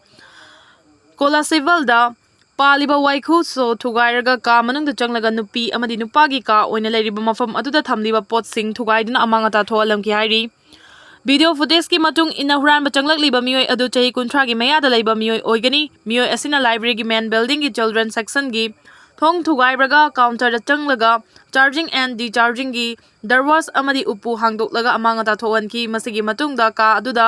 ꯀꯣꯂꯥꯁꯤꯕꯜꯗ ꯄꯥꯜꯂꯤꯕ ꯋꯥꯏꯈꯨ ꯁꯣ ꯊꯨꯒꯥꯏꯔꯒ ꯀꯥ ꯃꯅꯨꯡꯗ ꯆꯪꯂꯒ ꯅꯨꯄꯤ ꯑꯃꯗꯤ ꯅꯨꯄꯥꯒꯤ ꯀꯥ ꯑꯣꯏꯅ ꯂꯩꯔꯤꯕ ꯃꯐꯝ ꯑꯗꯨꯗ ꯊꯝꯂꯤꯕ ꯄꯣꯠꯁꯤꯡ ꯊꯨꯒꯥꯏꯗꯨꯅ ꯑꯃꯥꯡ ꯑꯇꯥ ꯊꯣꯛꯍꯜꯂꯝꯈꯤ ꯍꯥꯏꯔꯤ꯫ ꯚꯤꯗꯤꯑꯣ ꯐꯨꯇꯦꯖꯀꯤ ꯃꯇꯨꯡ ꯏꯟꯅ ꯍꯨꯔꯥꯟꯕ ꯆꯪꯂꯛꯂꯤꯕ ꯃꯤꯑꯣꯏ ꯑꯗꯨ ꯆꯍꯤ ꯀꯨꯟꯊ꯭ꯔꯥꯒꯤ ꯃꯌꯥꯗ ꯂꯩꯕ ꯃꯤꯑꯣꯏ ꯑꯣꯏꯒꯅꯤ꯫ ꯃꯤꯑꯣꯏ ꯑꯁꯤꯅ libraryꯒꯤ main buildingꯒꯤ children sectionꯒꯤ ꯊꯣꯡ ꯊꯨꯒꯥꯏꯔꯒ counterꯗ ꯆꯪꯂꯒ charging and dischargingꯒꯤ ꯗꯔꯋꯥꯖ ꯑꯃꯗꯤ ꯎꯄꯨ ꯍꯥꯡꯗꯣꯛꯂꯒ ꯑꯃꯥꯡ ꯑꯇꯥ ꯊꯣꯛꯍꯟꯈꯤ꯫ ꯃꯁꯤꯒꯤ ꯃꯇꯨꯡꯗ ꯀꯥ ꯑꯗꯨꯗ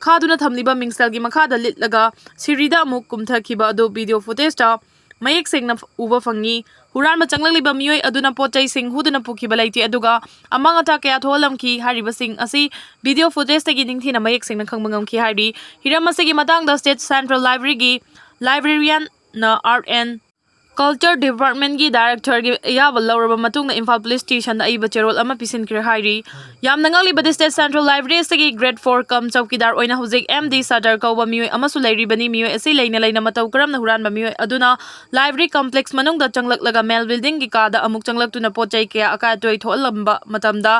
ꯈꯥꯗꯨꯅ ꯊꯝꯂꯤꯕ ꯃꯤꯡꯁꯦꯜꯒꯤ ꯃꯈꯥꯗ ꯂꯤꯠꯂꯒ ꯁꯤꯔꯤꯗ ꯑꯃꯨꯛ ꯀꯨꯝꯊꯈꯤꯕ ꯑꯗꯨ ꯚꯤꯗꯤꯑꯣ ꯐꯨꯇꯦꯖꯇ ꯃꯌꯦꯛ ꯁꯦꯡꯅ ꯎꯕ ꯐꯪꯉꯤ꯫ ꯍꯨꯔꯥꯟꯕ ꯆꯪꯂꯛꯂꯤꯕ ꯃꯤꯑꯣꯏ ꯑꯗꯨꯅ ꯄꯣꯠ ꯆꯩꯁꯤꯡ ꯍꯨꯗꯨꯅ ꯄꯨꯈꯤꯕ ꯂꯩꯇꯦ, ꯑꯗꯨꯒ ꯑꯃꯥꯡ ꯑꯇꯥ ꯀꯌꯥ ꯊꯣꯛꯍꯜꯂꯝꯈꯤ ꯍꯥꯏꯔꯤꯕꯁꯤꯡ ꯑꯁꯤ ꯚꯤꯗꯤꯑꯣ ꯐꯨꯇꯦꯖꯇꯒꯤ ꯅꯤꯡꯊꯤꯅ ꯃꯌꯦꯛ ꯁꯦꯡꯅ ꯈꯪꯕ ꯉꯝꯈꯤ ꯍꯥꯏꯔꯤ꯫ ꯍꯤꯔꯝ ꯑꯁꯤꯒꯤ ꯃꯇꯥꯡꯗ State Central Libraryꯒꯤ librarianꯅ Art and Culture Departmentꯒꯤ directorꯒꯤ ꯑꯌꯥꯕ ꯂꯧꯔꯕ ꯃꯇꯨꯡꯗ ꯏꯝꯐꯥꯜ police stationꯗ ꯑꯏꯕ ꯆꯦꯔꯣꯜ ꯑꯃ ꯄꯤꯁꯤꯟꯈ꯭ꯔꯦ ꯍꯥꯏꯔꯤ꯫ ꯌꯥꯝꯅ ꯉꯛꯂꯤꯕꯗꯤ State Central Library ꯑꯁꯤꯒꯤ grade four cum ꯆꯧꯀꯤꯗꯥꯔ ꯑꯣꯏꯅ ꯍꯧꯖꯤꯛ M D Sadar ꯀꯧꯕ ꯃꯤꯑꯣꯏ ꯑꯃꯁꯨ ꯂꯩꯔꯤꯕꯅꯤ꯫ ꯃꯤꯑꯣꯏ ꯑꯁꯤ ꯂꯩꯅ ꯂꯩꯅ ꯃꯇꯧ ꯀꯔꯝꯅ ꯍꯨꯔꯥꯟꯕ ꯃꯤꯑꯣꯏ ꯑꯗꯨꯅ library complex ꯃꯅꯨꯡꯗ ꯆꯪꯂꯛꯂꯒ main buildingꯒꯤ ꯀꯥꯗ ꯑꯃꯨꯛ ꯆꯪꯂꯛꯇꯨꯅ ꯄꯣꯠ ꯆꯩ ꯀꯌꯥ ꯑꯀꯥꯏ ꯑꯇꯣꯏ ꯊꯣꯛꯍꯜꯂꯝꯕ ꯃꯇꯝꯗ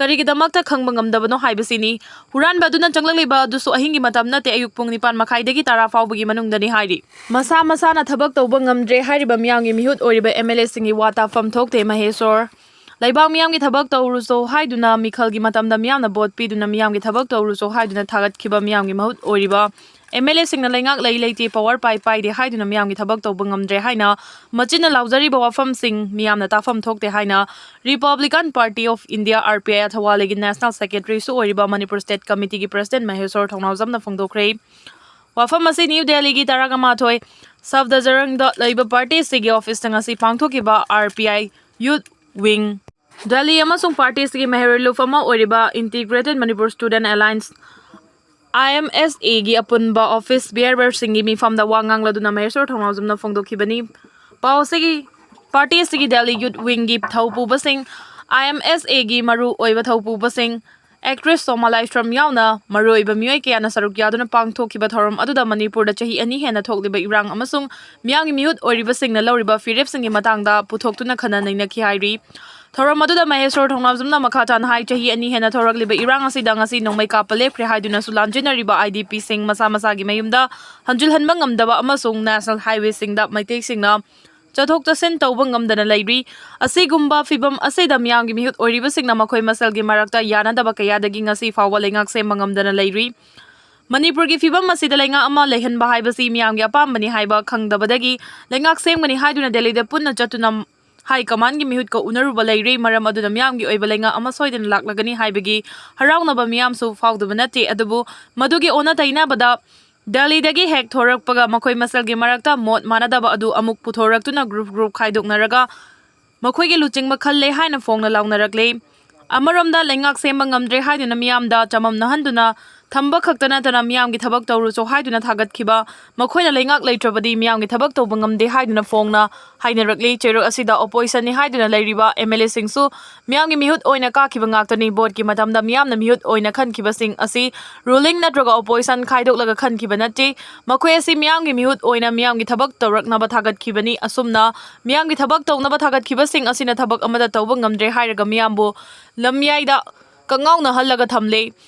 ꯀꯔꯤꯒꯤꯗꯃꯛꯇ ꯈꯪꯕ ꯉꯝꯗꯕꯅꯣ ꯍꯥꯏꯕꯁꯤꯅꯤ꯫ ꯍꯨꯔꯥꯟꯕ ꯑꯗꯨꯅ ꯆꯪꯂꯛꯂꯤꯕ ꯑꯗꯨꯁꯨ ꯑꯍꯤꯡꯒꯤ ꯃꯇꯝ ꯅꯠꯇꯦ, ꯑꯌꯨꯛ ꯄꯨꯡ ꯅꯤꯄꯥꯟ ꯃꯈꯥꯏꯗꯒꯤ ꯇꯔꯥ ꯐꯥꯎꯕꯒꯤ ꯃꯅꯨꯡꯗꯅꯤ ꯍꯥꯏꯔꯤ꯫ ꯃꯁꯥ ꯃꯁꯥꯅ ꯊꯕꯛ ꯇꯧꯕ ꯉꯝꯗ꯭ꯔꯦ ꯍꯥꯏꯔꯤꯕ ꯃꯤꯌꯥꯝꯒꯤ ꯃꯤꯍꯨꯠ ꯑꯣꯏꯔꯤꯕ MLAꯁꯤꯡꯒꯤ ꯋꯥ ꯇꯥꯐꯝ ꯊꯣꯛꯇꯦ, ꯃꯍꯦꯁꯣꯔ꯫ ꯂꯩꯕꯥꯛ ꯃꯤꯌꯥꯝꯒꯤ ꯊꯕꯛ ꯇꯧꯔꯨꯆꯣ ꯍꯥꯏꯗꯨꯅ ꯃꯤꯈꯜꯒꯤ ꯃꯇꯝꯗ ꯃꯤꯌꯥꯝꯅ ꯚꯣꯠ ꯄꯤꯗꯨꯅ ꯃꯤꯌꯥꯝꯒꯤ ꯊꯕꯛ ꯇꯧꯔꯨꯆꯣ ꯍꯥꯏꯗꯨꯅ ꯊꯥꯒꯠꯈꯤꯕ ꯃꯤꯌꯥꯝꯒꯤ ꯃꯍꯨꯠ ꯑꯣꯏꯔꯤꯕ MLAꯁꯤꯡꯅ ꯂꯩꯉꯥꯛ ꯂꯩ ꯂꯩꯇꯦ, power ꯄꯥꯏ ꯄꯥꯏꯗꯦ ꯍꯥꯏꯗꯨꯅ ꯃꯤꯌꯥꯝꯒꯤ ꯊꯕꯛ ꯇꯧꯕ ꯉꯝꯗ꯭ꯔꯦ ꯍꯥꯏꯅ ꯃꯆꯤꯟꯅ ꯂꯥꯎꯖꯔꯤꯕ ꯋꯥꯐꯝꯁꯤꯡ ꯃꯤꯌꯥꯝꯅ ꯇꯥꯐꯝ ꯊꯣꯛꯇꯦ ꯍꯥꯏꯅ Republican Party of India, RPI, ꯊꯧꯋꯥꯂꯦꯒꯤ National Secretaryꯁꯨ ꯑꯣꯏꯔꯤꯕ ꯃꯅꯤꯄꯨꯔ State Committeeꯒꯤ President ꯃꯍꯦꯁꯣꯔ ꯊꯧꯅꯥꯎꯖꯝꯅ ꯐꯣꯡꯗꯣꯛꯈ꯭ꯔꯦ꯫ ꯋꯥꯐꯝ ꯑꯁꯤ ꯅ꯭ꯌꯨ ꯗꯦꯜꯂꯤꯒꯤ ꯇꯔꯥꯒ ꯃꯥꯊꯣꯏ ꯁꯐꯗꯔꯖꯪꯗ ꯂꯩꯕ ꯄꯥꯔꯇꯤ ꯑꯁꯤꯒꯤ ꯑꯣꯐꯤꯁꯇ ꯉꯁꯤ ꯄꯥꯡꯊꯣꯛꯈꯤꯕ RPI Youth Wing ꯗꯦꯜꯂꯤ ꯑꯃꯁꯨꯡ ꯄꯥꯔꯇꯤ ꯑꯁꯤꯒꯤ ꯃꯍꯩꯔꯣꯏ ꯂꯨꯞ ꯑꯃ ꯑꯣꯏꯔꯤꯕ Integrated Manipur Student Alliance, IMSAꯒꯤ ꯑꯄꯨꯟꯕ ꯑꯣꯐꯤꯁ ꯕꯤꯌꯔꯁꯤꯡꯒꯤ ꯃꯤꯐꯝꯗ ꯋꯥ ꯉꯥꯡꯂꯗꯨꯅ ꯃꯍꯦꯁꯣꯔ ꯊꯧꯅꯥꯎꯖꯝꯅ ꯐꯣꯡꯗꯣꯛꯈꯤꯕꯅꯤ꯫ ꯄꯥꯎ ꯑꯁꯤꯒꯤ ꯄꯥꯔꯇꯤ ꯑꯁꯤꯒꯤ ꯗꯦꯜꯂꯤ Youth Wingꯒꯤ ꯊꯧꯄꯨꯕꯁꯤꯡ, IMSAꯒꯤ ꯃꯔꯨ ꯑꯣꯏꯕ ꯊꯧꯄꯨꯕꯁꯤꯡ, actress ꯁꯣꯃꯥ ꯂꯥꯏꯁ꯭ꯔꯝ ꯌꯥꯎꯅ ꯃꯔꯨꯑꯣꯏꯕ ꯃꯤꯑꯣꯏ ꯀꯌꯥꯅ ꯁꯔꯨꯛ ꯌꯥꯗꯨꯅ ꯄꯥꯡꯊꯣꯛꯈꯤꯕ ꯊꯧꯔꯝ ꯑꯗꯨꯗ ꯃꯅꯤꯄꯨꯔꯗ ꯆꯍꯤ ꯑꯅꯤ ꯍꯦꯟꯅ ꯊꯣꯛꯂꯤꯕ ꯏꯔꯥꯡ ꯑꯃꯁꯨꯡ ꯃꯤꯌꯥꯝꯒꯤ ꯃꯤꯍꯨꯠ ꯑꯣꯏꯔꯤꯕꯁꯤꯡꯅ ꯂꯧꯔꯤꯕ ꯐꯤꯔꯦꯞꯁꯤꯡꯒꯤ ꯃꯇꯥꯡꯗ ꯄꯨꯊꯣꯛꯇꯨꯅ ꯈꯟꯅ ꯅꯩꯅꯈꯤ ꯍꯥꯏꯔꯤ꯫ ꯊꯧꯔꯝ ꯑꯗꯨꯗ ꯃꯍꯦꯁꯣꯔ ꯊꯧꯅꯥꯖꯝꯅ ꯃꯈꯥ ꯇꯥꯅ ꯍꯥꯏ, ꯆꯍꯤ ꯑꯅꯤ ꯍꯦꯟꯅ ꯊꯧꯔꯛꯂꯤꯕ ꯏꯔꯥꯡ ꯑꯁꯤꯗ ꯉꯁꯤ ꯅꯣꯡꯃꯩ ꯀꯥꯞꯄ ꯂꯦꯞꯈ꯭ꯔꯦ ꯍꯥꯏꯗꯨꯅꯁꯨ ꯂꯥꯟꯖꯦꯟꯅꯔꯤꯕ IDPꯁꯤꯡ ꯃꯁꯥ ꯃꯁꯥꯒꯤ ꯃꯌꯨꯝꯗ ꯍꯟꯖꯤꯜꯍꯟꯕ ꯉꯝꯗꯕ ꯑꯃꯁꯨꯡ National Highwayꯁꯤꯡꯗ ꯃꯩꯇꯩꯁꯤꯡꯅ ꯆꯠꯊꯣꯛ ꯆꯠꯁꯤꯟ ꯇꯧꯕ ꯉꯝꯗꯅ ꯂꯩꯔꯤ꯫ ꯑꯁꯤꯒꯨꯝꯕ ꯐꯤꯚꯝ ꯑꯁꯤꯗ ꯃꯤꯌꯥꯝꯒꯤ ꯃꯤꯍꯨꯠ ꯑꯣꯏꯔꯤꯕꯁꯤꯡꯅ ꯃꯈꯣꯏ ꯃꯁꯦꯜꯒꯤ ꯃꯔꯛꯇ ꯌꯥꯅꯗꯕ ꯀꯌꯥꯗꯒꯤ ꯉꯁꯤ ꯐꯥꯎꯕ ꯂꯩꯉꯥꯛ ꯁꯦꯝꯕ ꯉꯝꯗꯅ ꯂꯩꯔꯤ꯫ ꯃꯅꯤꯄꯨꯔꯒꯤ ꯐꯤꯚꯝ ꯑꯁꯤꯗ ꯂꯩꯉꯥꯛ ꯑꯃ ꯂꯩꯍꯟꯕ ꯍꯥꯏꯕꯁꯤ ꯃꯤꯌꯥꯝꯒꯤ ꯑꯄꯥꯝꯕꯅꯤ ꯍꯥꯏꯕ ꯈꯪꯗꯕꯗꯒꯤ ꯂꯩꯉꯥꯛ ꯁꯦꯝꯒꯅꯤ ꯍꯥꯏꯗꯨꯅ ꯗꯦꯜꯂꯤꯗ ꯄꯨꯟꯅ ꯆꯠꯇꯨꯅ ꯍꯥꯏ ꯀꯃꯥꯟꯒꯤ ꯃꯤꯍꯨꯠꯀ ꯎꯅꯔꯨꯕ ꯂꯩꯔꯦ꯫ ꯃꯔꯝ ꯑꯗꯨꯅ ꯃꯤꯌꯥꯝꯒꯤ ꯑꯣꯏꯕ ꯂꯩꯉꯥꯛ ꯑꯃ ꯁꯣꯏꯗꯅ ꯂꯥꯛꯂꯒꯅꯤ ꯍꯥꯏꯕꯒꯤ ꯍꯔꯥꯎꯅꯕ ꯃꯤꯌꯥꯝꯁꯨ ꯐꯥꯎꯗꯕ ꯅꯠꯇꯦ꯫ ꯑꯗꯨꯕꯨ ꯃꯗꯨꯒꯤ ꯑꯣꯟꯅ ꯇꯩꯅꯕꯗ ꯗꯦꯜꯂꯤꯗꯒꯤ ꯍꯦꯛ ꯊꯣꯔꯛꯄꯒ ꯃꯈꯣꯏ ꯃꯁꯦꯜꯒꯤ ꯃꯔꯛꯇ ꯃꯣꯠ ꯃꯥꯟꯅꯗꯕ ꯑꯗꯨ ꯑꯃꯨꯛ ꯄꯨꯊꯣꯔꯛꯇꯨꯅ group group ꯈꯥꯏꯗꯣꯛꯅꯔꯒ ꯃꯈꯣꯏꯒꯤ ꯂꯨꯆꯤꯡꯕ ꯈꯜꯂꯦ ꯍꯥꯏꯅ ꯐꯣꯡꯅ ꯂꯥꯎꯅꯔꯛꯂꯦ꯫ ꯑꯃꯔꯣꯝꯗ ꯂꯩꯉꯥꯛ ꯁꯦꯝꯕ ꯉꯝꯗ꯭ꯔꯦ ꯍꯥꯏꯗꯨꯅ ꯃꯤꯌꯥꯝꯗ ꯆꯃꯝꯅꯍꯟꯗꯨꯅ ꯊꯝꯕ ꯈꯛꯇ ꯅꯠꯇꯅ ꯃꯤꯌꯥꯝꯒꯤ ꯊꯕꯛ ꯇꯧꯔꯨꯆꯣ ꯍꯥꯏꯗꯨꯅ ꯊꯥꯒꯠꯈꯤꯕ, ꯃꯈꯣꯏꯅ ꯂꯩꯉꯥꯛ ꯂꯩꯇ꯭ꯔꯕꯗꯤ ꯃꯤꯌꯥꯝꯒꯤ ꯊꯕꯛ ꯇꯧꯕ ꯉꯝꯗꯦ ꯍꯥꯏꯗꯨꯅ ꯐꯣꯡꯅ ꯍꯥꯏꯅꯔꯛꯂꯤ꯫ ꯆꯩꯔꯛ ꯑꯁꯤꯗ oppositionꯅꯤ ꯍꯥꯏꯗꯨꯅ ꯂꯩꯔꯤꯕ MLAꯁꯤꯡꯁꯨ ꯃꯤꯌꯥꯝꯒꯤ ꯃꯤꯍꯨꯠ ꯑꯣꯏꯅ ꯀꯥꯈꯤꯕ ꯉꯥꯛꯇꯅꯤ꯫ Voteꯀꯤ ꯃꯇꯝꯗ ꯃꯤꯌꯥꯝꯅ ꯃꯤꯍꯨꯠ ꯑꯣꯏꯅ ꯈꯟꯈꯤꯕꯁꯤꯡ ꯑꯁꯤ ruling ꯅꯠꯇ꯭ꯔꯒ opposition ꯈꯥꯏꯗꯣꯛꯂꯒ ꯈꯟꯈꯤꯕ ꯅꯠꯇꯦ꯫ ꯃꯈꯣꯏ ꯑꯁꯤ ꯃꯤꯌꯥꯝꯒꯤ ꯃꯤꯍꯨꯠ ꯑꯣꯏꯅ ꯃꯤꯌꯥꯝꯒꯤ ꯊꯕꯛ ꯇꯧꯔꯛꯅꯕ ꯊꯥꯒꯠꯈꯤꯕꯅꯤ꯫ ꯑꯁꯨꯝꯅ ꯃꯤꯌꯥꯝꯒꯤ ꯊꯕꯛ ꯇꯧꯅꯕ ꯊꯥꯒꯠꯈꯤꯕꯁꯤꯡ ꯑꯁꯤꯅ ꯊꯕꯛ ꯑꯃꯠꯇ ꯇꯧꯕ ꯉꯝꯗ꯭ꯔꯦ ꯍꯥꯏꯔꯒ ꯃꯤꯌꯥꯝꯕꯨ ꯂꯝꯌꯥꯏꯗ ꯀꯉꯥꯎꯅꯍꯜꯂꯒ ꯊꯝꯂꯦ꯫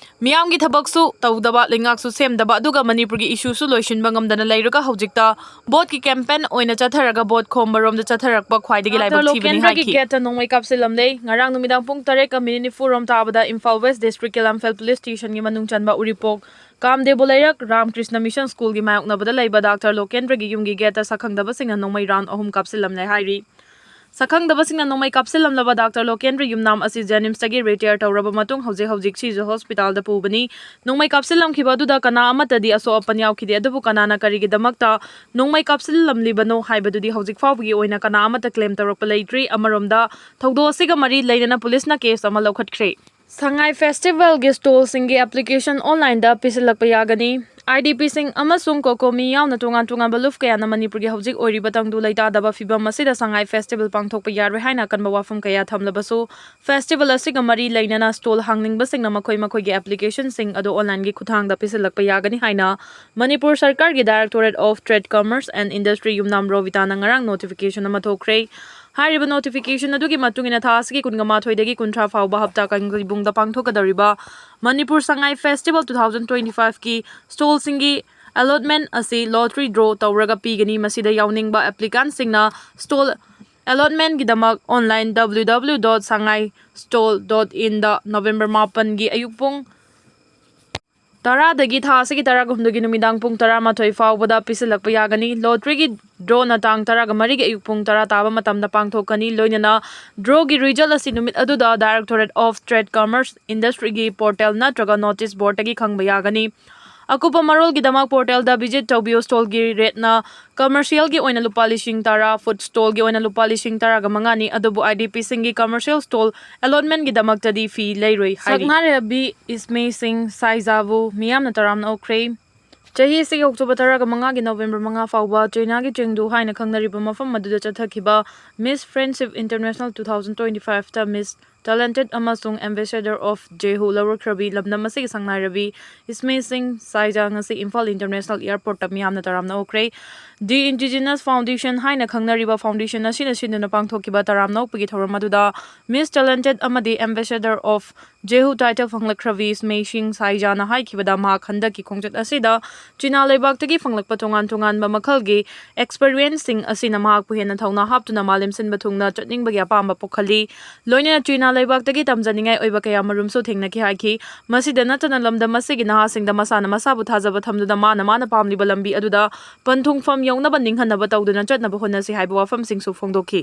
ꯃꯤꯌꯥꯝꯒꯤ ꯊꯕꯛꯁꯨ ꯇꯧꯗꯕ, ꯂꯩꯉꯥꯛꯁꯨ ꯁꯦꯝꯗꯕ, ꯑꯗꯨꯒ ꯃꯅꯤꯄꯨꯔꯒꯤ issueꯁꯨ ꯂꯣꯏꯁꯤꯟꯕ ꯉꯝꯗꯅ ꯂꯩꯔꯒ ꯍꯧꯖꯤꯛꯇ voteꯀꯤ campaign ꯑꯣꯏꯅ ꯆꯠꯊꯔꯒ vote ꯈꯣꯝꯕꯔꯣꯝꯗ ꯆꯠꯊꯔꯛꯄ ꯈ꯭ꯋꯥꯏꯗꯒꯤ ꯂꯥꯏꯕꯛ ꯊꯤꯕꯅꯤ ꯍꯥꯏꯈꯤ꯫ Gateꯇ ꯅꯣꯡꯃꯩ ꯀꯥꯞꯁꯤꯜꯂꯝꯂꯦ꯫ ꯉꯔꯥꯡ ꯅꯨꯃꯤꯗꯥꯡ ꯄꯨꯡ ꯇꯔꯦꯠꯀ minute ꯅꯤꯐꯨ ꯔꯣꯝ ꯇꯥꯕꯗ ꯏꯝꯐꯥꯜ West Districtꯀꯤ ꯂꯝꯐꯦꯜ Police Stationꯒꯤ ꯃꯅꯨꯡ ꯆꯟꯕ ꯎꯔꯤꯄꯣꯛ ꯀꯥꯝꯗꯦꯕꯨ ꯂꯩꯔꯛ ꯔꯥꯝꯀ꯭ꯔꯤꯁꯅ Mission Schoolꯒꯤ ꯃꯥꯌꯣꯛꯅꯕꯗ ꯂꯩꯕ ꯗꯥꯛꯇꯔ ꯂꯣꯀꯦꯟꯗ꯭ꯔꯒꯤ ꯌꯨꯝꯒꯤ gateꯇ ꯁꯛꯈꯪꯗꯕꯁꯤꯡꯅ ꯅꯣꯡꯃꯩ round ꯑꯍꯨꯝ ꯀꯥꯞꯁꯤꯜꯂꯝꯂꯦ ꯍꯥꯏꯔꯤ꯫ ꯁꯛꯈꯪꯗꯕꯁꯤꯡꯅ ꯅꯣꯡꯃꯩ ꯀꯥꯞꯁꯤꯜꯂꯝꯂꯕ ꯗꯥꯛꯇꯔ ꯂꯣꯀꯦꯟꯗ꯭ꯔ ꯌꯨꯝꯅꯥꯝ ꯑꯁꯤ JNIMSꯇꯒꯤ retire ꯇꯧꯔꯕ ꯃꯇꯨꯡ ꯍꯧꯖꯤꯛ ꯍꯧꯖꯤꯛ ꯁꯤꯖ hospitalꯗ ꯄꯨꯕꯅꯤ꯫ ꯅꯣꯡꯃꯩ ꯀꯥꯞꯁꯤꯜꯂꯝꯈꯤꯕ ꯑꯗꯨꯗ ꯀꯅꯥ ꯑꯃꯠꯇꯗꯤ ꯑꯁꯣꯛ ꯑꯄꯟ ꯌꯥꯎꯈꯤꯗꯦ, ꯑꯗꯨꯕꯨ ꯀꯅꯥꯅ ꯀꯔꯤꯒꯤꯗꯃꯛꯇ ꯅꯣꯡꯃꯩ ꯀꯥꯞꯁꯤꯜꯂꯝꯂꯤꯕꯅꯣ ꯍꯥꯏꯕꯗꯨꯗꯤ ꯍꯧꯖꯤꯛ ꯐꯥꯎꯕꯒꯤ ꯑꯣꯏꯅ ꯀꯅꯥ ꯑꯃꯠꯇ claim ꯇꯧꯔꯛꯄ ꯂꯩꯇ꯭ꯔꯤ꯫ ꯑꯃꯔꯣꯝꯗ ꯊꯧꯗꯣꯛ ꯑꯁꯤꯒ ꯃꯔꯤ ꯂꯩꯅꯅ policeꯅ case ꯑꯃ ꯂꯧꯈꯠꯈ꯭ꯔꯦ꯫ ꯁꯉꯥꯏ Festivalꯒꯤ stallꯁꯤꯡꯒꯤ application onlineꯗ ꯄꯤꯁꯤꯜꯂꯛꯄ ꯌꯥꯒꯅꯤ꯫ IDPꯁꯤꯡ ꯑꯃꯁꯨꯡ COCOMI ꯌꯥꯎꯅ ꯇꯣꯉꯥꯟ ꯇꯣꯉꯥꯟꯕ ꯂꯨꯞ ꯀꯌꯥꯅ ꯃꯅꯤꯄꯨꯔꯒꯤ ꯍꯧꯖꯤꯛ ꯑꯣꯏꯔꯤꯕ ꯇꯪꯗꯨ ꯂꯩꯇꯥꯗꯕ ꯐꯤꯚꯝ ꯑꯁꯤꯗ ꯁꯉꯥꯏ Festival ꯄꯥꯡꯊꯣꯛꯄ ꯌꯥꯔꯣꯏ ꯍꯥꯏꯅ ꯑꯀꯟꯕ ꯋꯥꯐꯝ ꯀꯌꯥ ꯊꯝꯂꯕꯁꯨ, festival ꯑꯁꯤꯒ ꯃꯔꯤ ꯂꯩꯅꯅ stall ꯍꯥꯡꯅꯤꯡꯕꯁꯤꯡꯅ ꯃꯈꯣꯏ ꯃꯈꯣꯏꯒꯤ applicationꯁꯤꯡ ꯑꯗꯨ onlineꯒꯤ ꯈꯨꯠꯊꯥꯡꯗ ꯄꯤꯁꯤꯜꯂꯛꯄ ꯌꯥꯒꯅꯤ ꯍꯥꯏꯅ ꯃꯅꯤꯄꯨꯔ ꯁꯔꯀꯥꯔꯒꯤ Directorate of Trade, Commerce and Industry ꯌꯨꯝꯅꯥꯝ ꯔꯣꯕꯤꯇꯥꯅ ꯉꯔꯥꯡ notification ꯑꯃ ꯊꯣꯛꯈ꯭ꯔꯦ꯫ ꯍꯥꯏꯔꯤꯕ ꯅꯣꯇꯤꯐꯤꯀꯦꯁꯟ ꯑꯗꯨꯒꯤ ꯃꯇꯨꯡ ꯏꯟꯅ ꯊꯥ ꯑꯁꯤꯒꯤ ꯀꯨꯟꯒ ꯃꯥꯊꯣꯏꯗꯒꯤ ꯀꯨꯟꯊ꯭ꯔꯥ ꯐꯥꯎꯕ ꯍꯞꯇꯥ ꯀꯥꯡꯖꯩꯕꯨꯡꯗ ꯄꯥꯡꯊꯣꯛꯀꯗꯧꯔꯤꯕ Manipur Sangai festival two thousand twenty ꯐꯥꯏꯚꯀꯤ ꯁ꯭ꯇꯣꯜꯁꯤꯡꯒꯤ ꯑꯦꯂꯣꯠꯃꯦꯟ ꯑꯁꯤ ꯂꯣꯇꯔꯤ ꯗ꯭ꯔꯣ ꯇꯧꯔꯒ ꯄꯤꯒꯅꯤ꯫ ꯃꯁꯤꯗ ꯌꯥꯎꯅꯤꯡꯕ ꯑꯦꯄ꯭ꯂꯤꯀꯥꯟꯁꯤꯡꯅ ꯁ꯭ꯇꯣꯜ ꯑꯦꯂꯣꯠꯃꯦꯟꯒꯤꯗꯃꯛ online W W W dot sangai stall dot in ꯗ ꯅꯣꯕꯦꯝꯕꯔ ꯃꯥꯄꯟꯒꯤ ꯑꯌꯨꯛ ꯄꯨꯡ ꯇꯔꯥꯗꯒꯤ ꯊꯥ ꯑꯁꯤꯒꯤ ꯇꯔꯥꯍꯨꯝꯗꯣꯏꯒꯤ ꯅꯨꯃꯤꯗꯥꯡ ꯄꯨꯡ ꯇꯔꯥꯃꯥꯊꯣꯏ ꯐꯥꯎꯕꯗ ꯄꯤꯁꯤꯜꯂꯛꯄ ꯌꯥꯒꯅꯤ꯫ ꯂꯣꯇꯔꯤꯒꯤ ꯗ꯭ꯔꯣꯅ ꯇꯥꯡ ꯇꯔꯥꯒ ꯃꯔꯤꯒꯤ ꯑꯌꯨꯛ ꯄꯨꯡ ꯇꯔꯥ ꯇꯥꯕ ꯃꯇꯝꯗ ꯄꯥꯡꯊꯣꯛꯀꯅꯤ꯫ ꯂꯣꯏꯅꯅ ꯗ꯭ꯔꯣꯒꯤ ꯔꯤꯖꯜ ꯑꯁꯤ ꯅꯨꯃꯤꯠ ꯑꯗꯨꯗ Directorate of Trade, Commerce, Industryꯒꯤ ꯄꯣꯔꯇꯦꯜ ꯅꯠꯇ꯭ꯔꯒ ꯅꯣꯇꯤꯁ ꯕꯣꯔꯗꯇꯒꯤ ꯈꯪꯕ ꯌꯥꯒꯅꯤ꯫ ꯑꯀꯨꯞꯄ ꯃꯔꯣꯜꯒꯤꯗꯃꯛ ꯄꯣꯔꯇꯦꯜꯗ ꯚꯤꯖꯤꯠ ꯇꯧꯕꯤꯌꯨ꯫ ꯁ꯭ꯇꯣꯜꯒꯤ ꯔꯦꯠꯅ ꯀꯃꯔꯁꯤꯌꯦꯜꯒꯤ ꯑꯣꯏꯅ ꯂꯨꯄꯥ ꯂꯤꯁꯤꯡ ꯇꯔꯥ, ꯐꯨꯗ ꯁ꯭ꯇꯣꯜꯒꯤ ꯑꯣꯏꯅ ꯂꯨꯄꯥ ꯂꯤꯁꯤꯡ ꯇꯔꯥꯒ ꯃꯉꯥꯅꯤ, ꯑꯗꯨꯕꯨ IDPꯁꯤꯡꯒꯤ ꯀꯃꯔꯁꯤꯌꯦꯜ ꯁ꯭ꯇꯣꯜ ꯑꯦꯂꯣꯠꯃꯦꯟꯒꯤꯗꯃꯛꯇꯗꯤ ꯐꯤ ꯂꯩꯔꯣꯏ ꯍꯥꯏꯔꯤ꯫ ꯁꯛꯅꯥꯏꯔꯕꯤ ꯏꯁꯃꯦ ꯁꯤꯡ ꯁꯥꯏꯖꯥꯕꯨ ꯃꯤꯌꯥꯝꯅ ꯇꯔꯥꯝꯅ ꯑꯣꯛꯈ꯭ꯔꯦ꯫ ꯆꯍꯤ ꯑꯁꯤꯒꯤ ꯑꯣꯛꯇꯣꯕꯔ ꯇꯔꯥꯒ ꯃꯉꯥꯒꯤ ꯅꯣꯕꯦꯝꯕꯔ ꯃꯉꯥ ꯐꯥꯎꯕ ꯆꯩꯅꯥꯒꯤ ꯆꯦꯡꯗꯨ ꯍꯥꯏꯅ ꯈꯪꯅꯔꯤꯕ ꯃꯐꯝ ꯑꯗꯨꯗ ꯆꯠꯊꯈꯤꯕ Miss Friendship International two thousand twenty fiveꯇ Miss Talented ꯑꯃꯁꯨꯡ Ambassador of Jehu ꯂꯧꯔꯛꯈ꯭ꯔꯕꯤ ꯂꯝꯗꯝ ꯑꯁꯤꯒꯤ ꯁꯛꯅꯥꯏꯔꯕꯤ ꯏꯁꯃꯦ ꯁꯤꯡ ꯁꯥꯏꯖꯥ ꯉꯁꯤ ꯏꯝꯐꯥꯜ International Airportꯇ ꯃꯤꯌꯥꯝꯅ ꯇꯔꯥꯝꯅ ꯑꯣꯛꯈ꯭ꯔꯦ꯫ The Indigenous Foundation ꯍꯥꯏꯅ ꯈꯪꯅꯔꯤꯕ foundation ꯑꯁꯤꯅ ꯁꯤꯟꯗꯨꯅ ꯄꯥꯡꯊꯣꯛꯈꯤꯕ ꯇꯔꯥꯝꯅ ꯑꯣꯛꯄꯒꯤ ꯊꯧꯔꯝ ꯑꯗꯨꯗ Miss Talented ꯑꯃꯗꯤ Ambassador of Jehu title ꯐꯪꯂꯛꯈ꯭ꯔꯕꯤ ꯏꯁꯃꯦ ꯁꯤꯡ ꯁꯥꯏꯖꯥꯅ ꯍꯥꯏꯈꯤꯕꯗ, ꯃꯍꯥꯛ ꯍꯟꯗꯛꯀꯤ ꯈꯣꯡꯆꯠ ꯑꯁꯤꯗ ꯆꯤꯅꯥ ꯂꯩꯕꯥꯛꯇꯒꯤ ꯐꯪꯂꯛꯄ ꯇꯣꯉꯥꯟ ꯇꯣꯉꯥꯟꯕ ꯃꯈꯜꯒꯤ experienceꯁꯤꯡ ꯑꯁꯤꯅ ꯃꯍꯥꯛꯄꯨ ꯍꯦꯟꯅ ꯊꯧꯅꯥ ꯍꯥꯞꯇꯨꯅ ꯃꯥꯂꯦꯝ ꯁꯤꯟꯕ ꯊꯨꯡꯅ ꯆꯠꯅꯤꯡꯕꯒꯤ ꯑꯄꯥꯝꯕ ꯄꯣꯛꯍꯜꯂꯤ꯫ ꯂꯣꯏꯅꯅ ꯆꯤꯅꯥ ꯂꯩꯕꯥꯛꯇꯒꯤ ꯇꯝꯖꯅꯤꯡꯉꯥꯏ ꯑꯣꯏꯕ ꯀꯌꯥ ꯃꯔꯨꯝꯁꯨ ꯊꯦꯡꯅꯈꯤ ꯍꯥꯏꯈꯤ꯫ ꯃꯁꯤꯗ ꯅꯠꯇꯅ ꯂꯝꯗꯝ ꯑꯁꯤꯒꯤ ꯅꯍꯥꯁꯤꯡꯗ ꯃꯁꯥꯅ ꯃꯁꯥꯕꯨ ꯊꯥꯖꯕ ꯊꯝꯗꯨꯅ ꯃꯥꯅ ꯃꯥꯅ ꯄꯥꯝꯂꯤꯕ ꯂꯝꯕꯤ ꯑꯗꯨꯗ ꯄꯟꯊꯨꯡꯐꯝ ꯌꯧꯅꯕ ꯅꯤꯡꯍꯟꯅꯕ ꯇꯧꯗꯨꯅ ꯆꯠꯅꯕ ꯍꯣꯠꯅꯁꯤ ꯍꯥꯏꯕ ꯋꯥꯐꯝꯁꯤꯡꯁꯨ ꯐꯣꯡꯗꯣꯛꯈꯤ꯫